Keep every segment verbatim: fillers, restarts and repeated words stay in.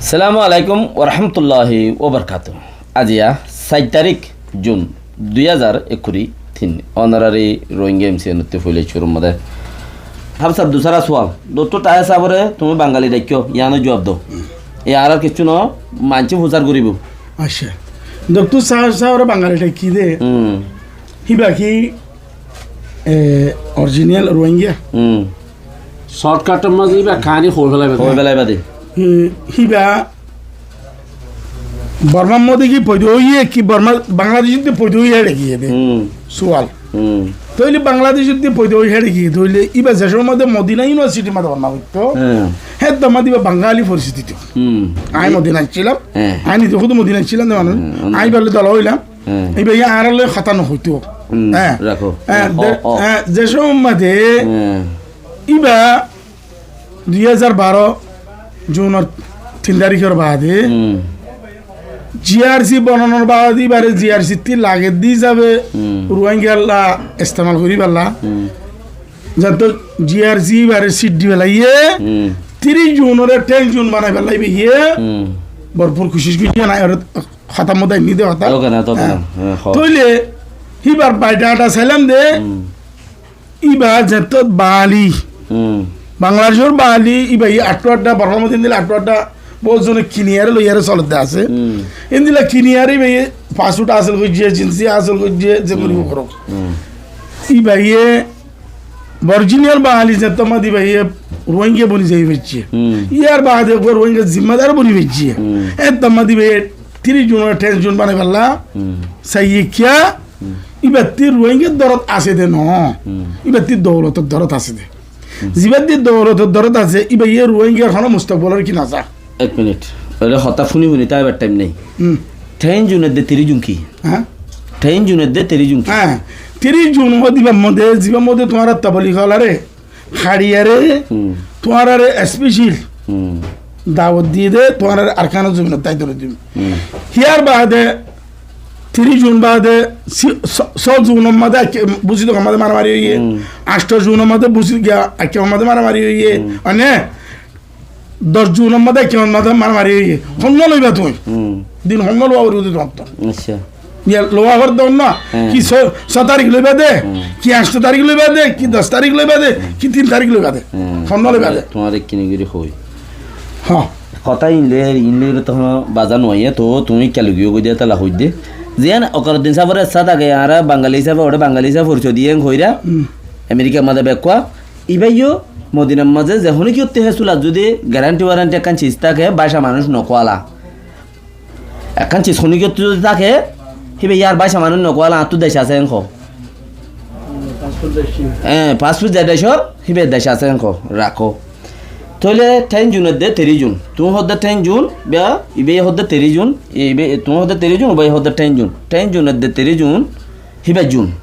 Assalamu alaikum warahmatulláhi wabarakátuhu. Aijja sair tarík Jun dui házar ekkuri tin. Ónorari Rohingya M C N ottú foila cúrur mazé háfsaf dusára sual. Doktor Tahir sábore tuñí Bangali dhaikkó, yiánor juab do. E añárar kiccú no, maincé fusár goríbou. Accá. Doktor Tahir sábore Bangali dhaikké dé. Hmm. Híba ki, e, orijinal Rohingya? Hmm. Shortcut or mazé íba kaháni hoói félaiba dé. Hoói félaiba dé. E, híba Bormar modé ki foida óiye ki Borma, Bangladecót foida óiye héçe giyé dé? Hmm. Sual. Hmm. Tóile Bangladecót foida óiye héçe giyé dé, tóile íba ze cómot modé Modina University r modé Borma foittó, hmm, héttót modé íba Bangali forisiti tó. Hmm. Añí Modina accílam. Hmm. Añí nize húdu Modina accílam dé manúic. Hmm. Añí bála dola óilam. Hmm. Íba yá añárar loi hotá no hoitó. Hmm. Hé. Rakó. Hé, hé, de, ho, ho. Hé, ze cómot modé, hmm, íba dui házar baró Junor tin taríkor baade, hmm, G R C bonanor baade íbare G R C ttu lage dé hísabe, hmm, Ruáingalla estemal goríballa. Hmm. Zeto G R C íbare sit di félaiye, hmm, tiríc Junore ten Jun banai félaiye, hmm, borfur kucíc goijjé na, ar hotá modé nide hotá. Tókena, tókena. Hé. Hé, ho. Tóile híbar baidata sailam dé, hmm. Íba zeto Bangali, hmm, Bangladecór Bangali, íba ye añctó añctá, Bormar modé endilla añctó añctá, bout zone kiniyaré loiyaré soledde asé. Hmm. Endilla kiniyaré íba ye passport hásil goijjé, jinsi hásil goijjé, ze gorí, hmm, goró. Hmm. Íba ye orijinal Bangali zeto modé íba ye Ruáingga boni zai faijjé. Hmm. Yar baade uggwá Ruáingga zimmadar boni faijjé. Hmm. Héttót modé íba ye tiríc Junore ten Jun banai félaiye, hmm, saiye kiyá, hmm, íbattú Ruáinggar dorot asé dé no. Hmm. Íbattú doulotor dorot asé dé. Hmm. Zibattú doulotor dorot asé, íba ye Ruáinggar hono mustokbal or ki no sa. Ek minit. Ere hotá fúni fúni táibar thaim nái. Hmm. Ten Jun edde tiríc Jun ki? Há? Ten Jun edde tiríc Jun ki? Há. Tiríc Jun hoó dé íbar modé, zibar modé tuáñra tablik ókkolore háçiyaré, hmm, tuáñrare especial, hmm, dawot diyé dé, tuáñrare Arkanor zobinot táito no diyum. Hmm. Híyar baade, tiríc Jun baade, si-, só, só Junor modé, buzí dé, modé maramari óiye, hmm, añctó Junor modé buzí dé, modé maramari óiye, hmm, mane, doc Junor modé, modé maramari óiye. Honnúa loiba tuñí? Hmm. Din honnúa loiba buli tuáñttu. Accá. Yá, lowa hoór dé no. Hé. Ki só, só tarík loiba dé? Hmm. Ki añctó tarík loiba dé? Ki doc tarík loiba dé? Hmm. Ki tin tarík loiba dé? Hmm. Honnúa loiba dé? Tuáñre kini gorí hoói. Há. Hotá inle, inle tohón bazá no aiyé, to tuñí kiyá lugiyó goi dé, tala hoói dé. Ziyán Okoroddin sábore issá táke, añára Bangali hísabe, ore Bangali hísabe foricoy diyé hoóira, hmm, Amerikar modé bekkúa. Íba yó Modinar mazé ze honókiyóttu hé sulat zodi garanti waranti ekkán ciz táke, báca manúic no kuwala. Ekkán ciz honókiyóttu zodi táke, híba yar báca manúic no kuwala, añáttu dec asé en hoó. Hé, passport ze decor, híba dec asé en hoó, rakó. Tóile ten Jun edde tiríc Jun. Tuñí hoódde ten Jun, ba, íba hoódde tiríc Jun, íba, tuñí hoódde tiríc Jun, íba hoódde ten Jun. Ten Jun edde tiríc Jun, híba Jun.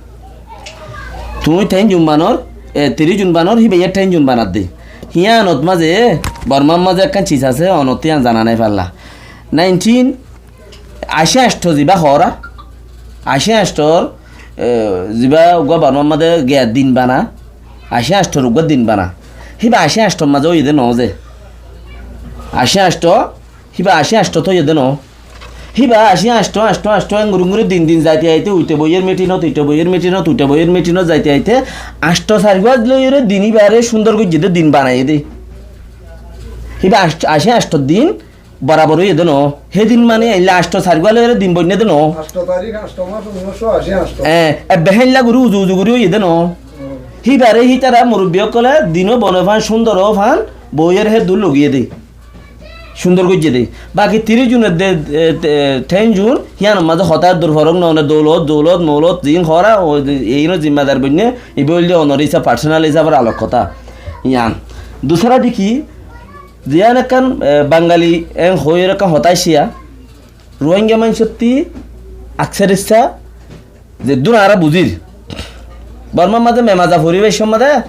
Tuñí ten Jun banor, e, tiríc Jun banor, híba ye ten Jun banadde. Híyanot mazé, Bormar mazé ekkán ciz asé, onottu yián zana nái falla. Nineteen, ací añctó ziba hoóra, ací añctór, e, ziba uggúa Bormar mazé giya din bana, ací añctór uggúa din bana. Híba ací añctór mazé óiye dé no ze. Ací añctó, híba ací añctó tó óiye dé no. Híba ací añctó, añctó, añctó, engori, engori din din zaite zaite, uite boiyér mitinot, uite boiyér mitinot, uite boiyér mitinot zaite zaite, añctó sair gua loiyóre din íbare cúndor goijjé dé, din banaiyé dé. Híba ací, ací añctó din borabor óiye dé no. Hé din mane eilla añctó sair gua loiyóre din boinné dé no. Añctó tarík, añctó mas, unnúiccó ací añctó. E, ebbe héilla gorí uzu uzu gorí óiye dé no. Hmm. Híbare hítara murubbi ókkole dino bone fán, cúndor ó fán, boiyóre hé dul logiyé dé. Cúndor goijjé dé. Baki tiríc Jun edde, e, e, ten Jun, híyanor mazé hotá eddur forok no, mane doulot, doulot, moulot, zin hoóra, o, e, eino zimmadar boinné, ibá óilde onor hísab, personal hísabar alok hotá. Yián. Dusára dé ki, ziyán ekkán, e, Bangali en hoóir ekkán hotá aiccé, Ruáingga maincótti aksar issá, zeddúr añára buzír, Bormar mazé Mem Aza foribár cómot de,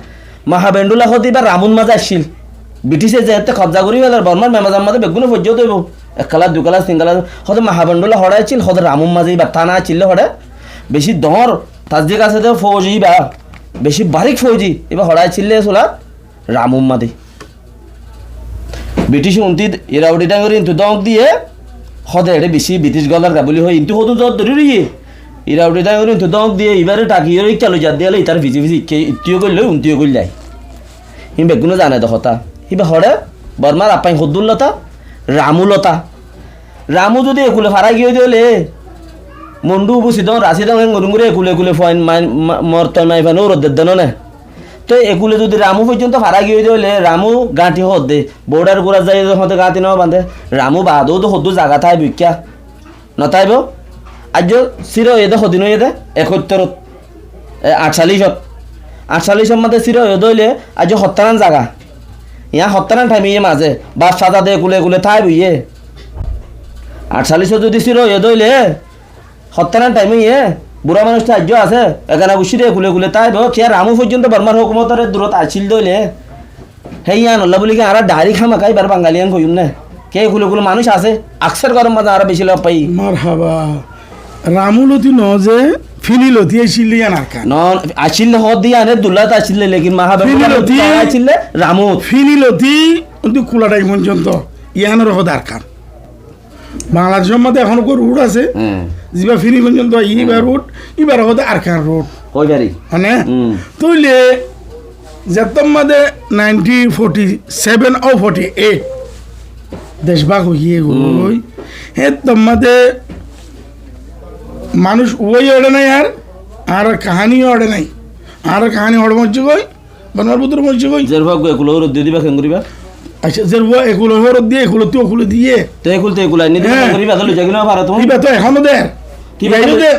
Maha Bendula hoódde íba Ramun mazé accíl. Britice zeéñtte kobza gorí félar, Bormar mem azam mazé beggúne foijjá óibo. Ek kelas, dui kelas, tin kelas. Hóde Mahabondula hoçé accíl, hóde Ramur mazé íba tána accíl de hoçé. Beci doñr, tazdik asé de fouji íba. Beci barik fouji, íba hoçé accíl de sulat Ramur mazé. Britice untí Irauti Dháingoré intu dóñk diyé, hóde eçé beci Britice golar gabuli hoi, intu hodún zot dóri roiyé. Irauti Dháingoré intu dóñk diyé, ibáre thakiyóre ikká loi zat diyé, itar fisi fisi ikká ittúyo goillói, untúyo goillói. Hín beggúne zane de hotá. Híba hoçé, Bormar appain hoddúr lotá, Ramu lotá. Ramu zodi ekule fara giyói de óile, Mondu ubu sidón, rasi dón, en gorí gorí ekule ekule fuain main, ma-, mortoi maifain uorot dedde none. Te ekule zodi Ramu foijjonto fara giyói de óile, Ramu gañthi hoódde, border gura zai de hoóde gañthi no bande, Ramu baade ó de hoddúr zaga táibo ikká. No táibo? Aijjó sira óiye de hodin óiye de? Ekóttorot. E, añctcallícot. Añctcallícor mazé sira óiye de óile aijjó hottánan zaga. Yián hottánan thaim óiye mazé. Baf saza de ekule ekule táibo iye. Añctcallícot zodi sira óiye de óile hottánan thaim óiye. Bura manúic to aijjó asé. Egana guccí de ekule ekule táibo. Kiyá Ramu foijjonto Bormar hókumotor durot accíl de óile. Hé yíanolla buli ki añára dhairek hámaka ibáre Bangali yían hoiyúm né? Ke ekule ekule manúic asé, aksar gorom mazé añára beci lof fai. Marhaba. Ramu loti no ze, Fini loti accíl de yían Arkan. No, accíl de hoódde yían, e dulat accíl de, lekin Mahabondula loti accíl de Ramut. Fini loti, undi Kuladhai foijjonto, yíanore hoóde Arkan. Bangladecór mazé ehón uggwá road asé, hmm, ziba Fini foijjonto, iba, hmm, road, ibare hoóde Arkan road. Hoi fari. Mane? Hmm. Tóile zettór mazé nineteen forty seven or forty eight dec bák óiye goi, hmm, héttór mazé manúic uwáiyo eçé nái ar, añárar kahániyo eçé nái. Añárar kaháni hoçé moijjé goi, Bormar bútore moijjé goi. Zerfua uggwá ekule hóroddí diba keéngoriba? Accá, zerfua ekule hóroddí, ekulottú okule diyé. Te ekul te ekul ainní diba keéngoriba? Íba to loizai goi no faro tuñí. Íba to ehóno der.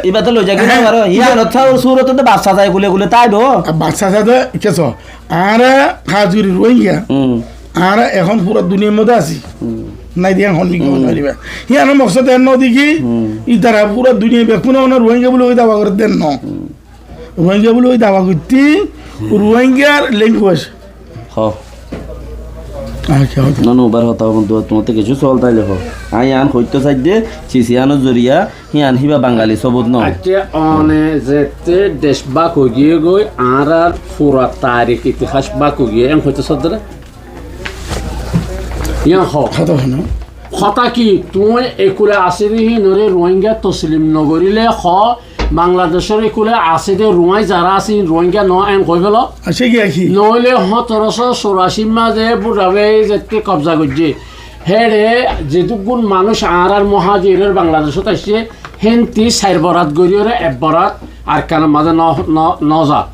Íba to loizai goi no faro. Híyan ottá surote de baf saza ekule ekule táibo. Baf saza de kessú. Añára hás gorí Ruáingga. Hmm. Añára ehón fura duniyair modde así. Hmm. Nái de ehón hon niki hon fariba. Híyanor moksod ehón no de ki, hmm, ítara fura duniyai bekkúne ehón Ruáingga buli hoi dawa gorer de no. Hmm. Ruáingga buli hoi dawa goittí, Ruáinggar language. Ho. Ar ki hotá? No, no, bar hotá bondú, tuáñtte kessú sual táile ho. Añí yián hoitó saidde, sisi yiánor zoriya, yián híba Bangali sobut no. Accá, one zette dec bák ói giyé goi, añárar fura tarik itihas bák ói giyé, en hoitó saidde? Yián ho. Hotá hona. Hotá ki, tuñí ekule asé de hínore Ruáingga toslim no goríle ho, Bangladecór ekule asé de Ruáing zará asé hín Ruáingga no en hoi felo. Asé ki aki? Noóile hótorocó curací mazé Buddha Bey zette kobza goijjé. Héçe zedúkkun manúic añárar muhajiror Bangladecót aiccé, hénti sair borat goríyore ek borat Arkanor mazé no, no, no za.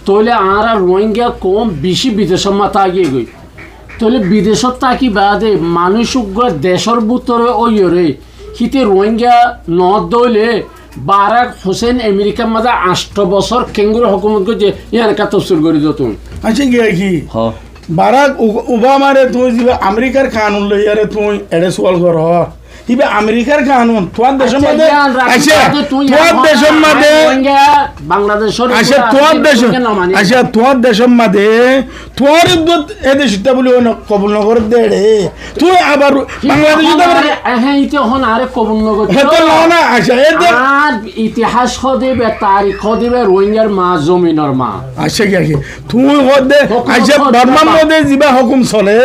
Tóile añára Ruáingga koum beci bidecót mazé táki goi. Tóile bidecót táki baade manúic uggwá decór bútore óiyore, híte Ruáingga no dóile, Barak Hussein Amerikar mazé añctho bosór keéngori hókumot goijjé, yían ekká tofsil gorí do tuñí. Accá, ki, ki? Ho. Barak U-, Obamare tuñí ziba Amerikar kanun loiyore tuñí eçé sual goró. Íba Amerikar kanun, tuáñr decór mazé, accá, tuáñr decór mazé, accá, tuáñr decór, accá, tuáñr decór mazé, tuáñre dut e dec itta buli kobul no gorer de re. Tuñí abar Bangladecót abar, ehe, ite hon are kobul no gorer. Hete no na, accá, ete. Ar itihas hó dibe, tarik hó dibe, Rohingyar ma, zominor ma. Accá, ki, ki? Tuñí hó de, accá, Bormar mazé ziba hókum sole,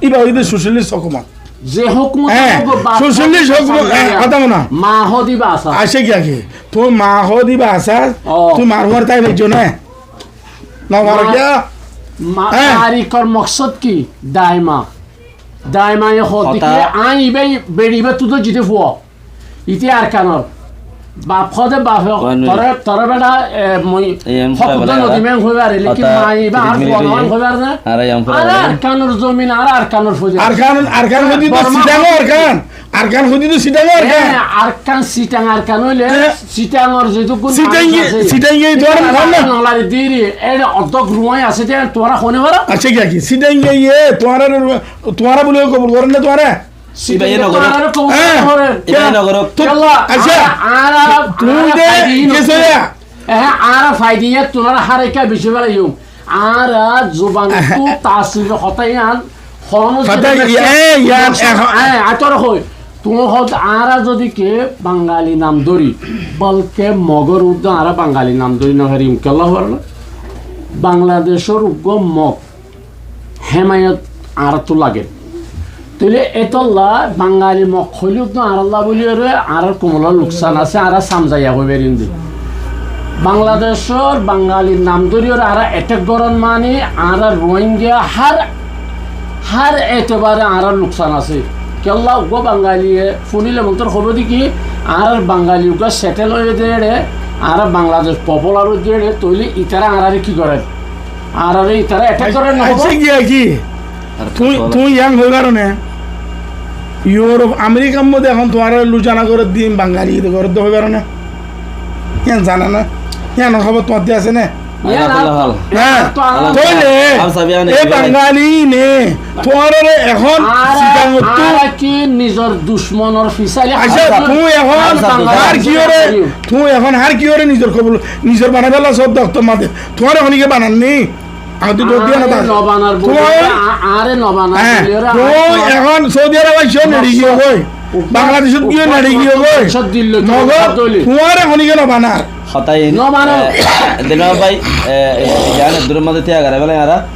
íba óilde socialist hókumot. Ze hókumot, hé, socialist hókumot, hé, hotá hona. Ma hó diba asá. Accá, ki, ki? Tuñí ma hó diba asá, tuñí mar fuar tái faijjó na? No faro kiya? Ma, tarikor moksod ki? Daima. Daima e hó de ki, añí iba, beri iba tuñí to zite fua. Ite Arkanor. Baf hó de baf hó. Tore, tore beda, e, mui hók uddá no dim en hoi fare, lekin ma iba ar fuan hoi fare na. Ar Arkanor zomin, ar Arkanor foijjé. Arkan, Arkan hoitó Sitang Arkan. Arkan hoitó Sitang Arkan. Arkan, Sitang Arkan óile, Sitangor zedúkkun manúic asé. Sitang e tuáñra hon na? Nolari diri, ere oddok Ruáing asé de, tuáñra hone faro? Accá, ki, ki? Sitang e tuáñra, tuáñra buli kobul gorer na tuáñra? Iba iye no goró. Iba iye no goró. Accá, añára, tuñí de, ki soya? Ehe, añára faidi iye, tuáñra háraika beci felaiyum. Añára zuban tu tasir hotá iyan, Hono Fata zone iye, e, iyan noksa, ehón e, añí tore hoi. Tuñí hoó de añára zodi ke Bangali nam dóri, bolke Mogor uddúa añára Bangali nam dóri no farim, kiyólla hoibar na? Bangladecór uggúa Mog hemayot añáráttu lager. Tóile étolla Bangali Mog hoilé uddúa añárálla bóliyoré añárár koumor luksan asé, añára samzaiya hoi farim de. Bangladecór Bangali nam dóriyoré añára etek goron mani añára Rohingya hár, hár etebare añárár luksan asé. Kiyólla uggúa Bangaliye funile montor hoibo de ki, añárár Bangali uggúa setel óiye de éçe, añára Bangladec popular óiye de éçe, tóile itara añáráre ki gorer? Añáráre itara etek gorer no hoibo? Accá, ki, ki? Tuñí, tuñí yián hoi faro né? Europe, Amerikar modde ehón tuáñrare luzana gorer de Bangali de gorer de hoi faro né? Yián zano né? Yián hóbor tuáñr de asé né? Yián ar, yián ar to añárar. Tóile e Bangali ne tuáñrare ehón Chittagongottu añára ki nizor ducmonor fisali. Accá, tuñí ehón hár kiyóre, tuñí ehón hár kiyóre nizor kobul, nizor banai fela só de ottór modde. Tuáñre honíkka banar ni? Añáttu dór diya no. Añáre no banar buli, tuñí ehón Saudi Arab aiccó, neçi giyó goi. Bangladecót giyó, neçi giyó goi. Mogor, tuáñre honíkka no banar. Hotá in, no banar. Dilbar bái, yián eddur modde tiya gori félai añára.